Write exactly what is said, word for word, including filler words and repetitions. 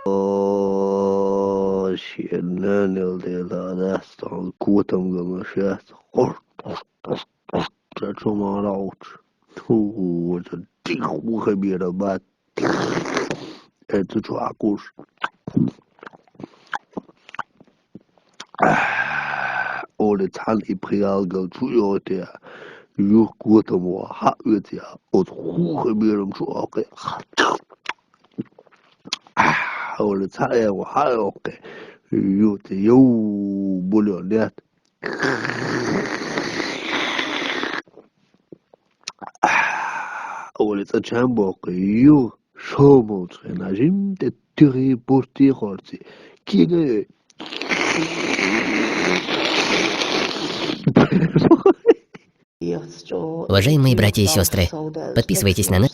О, шен нанел дела даста, котам гана шац. Ца чу мара уч. Ту, ца дих ухабира бат. Э, ца чу акуш. Оле цан и приалгал чу йоте. Юх котам ва ха йоте. От ухабирам чу аке. Оле ца я ва ха оке. Йоте, йоу, бульон, нет. Оле ца чамбоке, ю, шомолче, нажим те тюри пурти хорти. Кине. Уважаемые братья и сестры, подписывайтесь на наш